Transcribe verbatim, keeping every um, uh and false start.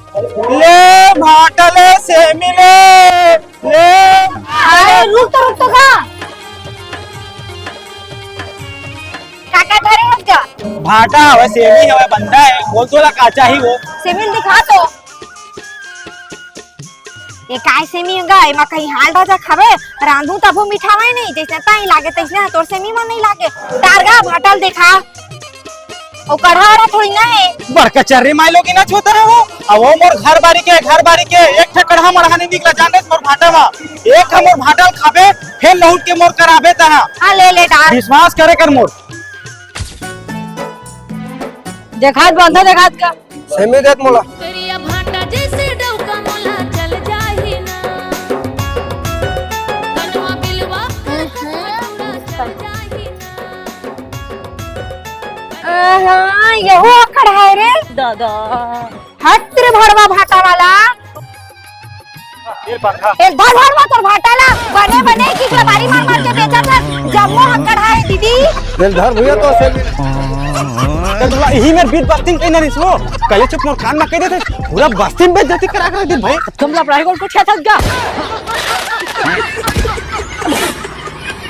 ले भाटा ले, सेमी ले, ले। अरे रुक तो, रुक तो का? का का धरे हस गा? भाटा हवय, सेमी हवय, बंधा हे, बोल तोला का चाही वो। सेमी ल दिखा तो। ये काय सेमी गा? एमा कहीं हाल राजा खावे, रांधू तभो मिठावे नहीं, जैसे ताई लागे तैसने तोर सेमी मन नहीं लागे। तार गा भाटा ल देखा। ओ कढ़ा वढ़ा थोड़ी ना हे। बड़का चर्री माई लोग ना छोता है वो। अब वो मोर घर बारी के, घर बारी के एक ठे कढ़ा मढ़ा नहीं निकला, जाने मोर भाटा मा। एक ठे मोर भाटा ल खाबे, फिर लहुट के मोर कराबे तहा। हाँ, ले ले डाल। विश्वास करे कर मोर। देखात बंधा देखात का। सेमी देत मोला। करिया भाटा जैसे डौका मोला चल जाही ना। कनवा बिलवा कर कनवा चूड़ा चल जाही ना। आहा, यहो अकड़ है रे। दादा। हट रे भड़वा भाटा वाला। ए धर भड़वा तोर भाटा ला, बने बने की बारी मार मार के बेचत हस, जम्मो अकड़ है दीदी। ए धर भैया तो सेमी। तो तोला यही मेर बीच बस्ती में कहीं ना रिसो। कले चुप मोर कान में कह देते, पूरा बस्ती में बेइज्जती करा कर दे भाई। तुम लपड़ा है, कोई कुछ था क्या?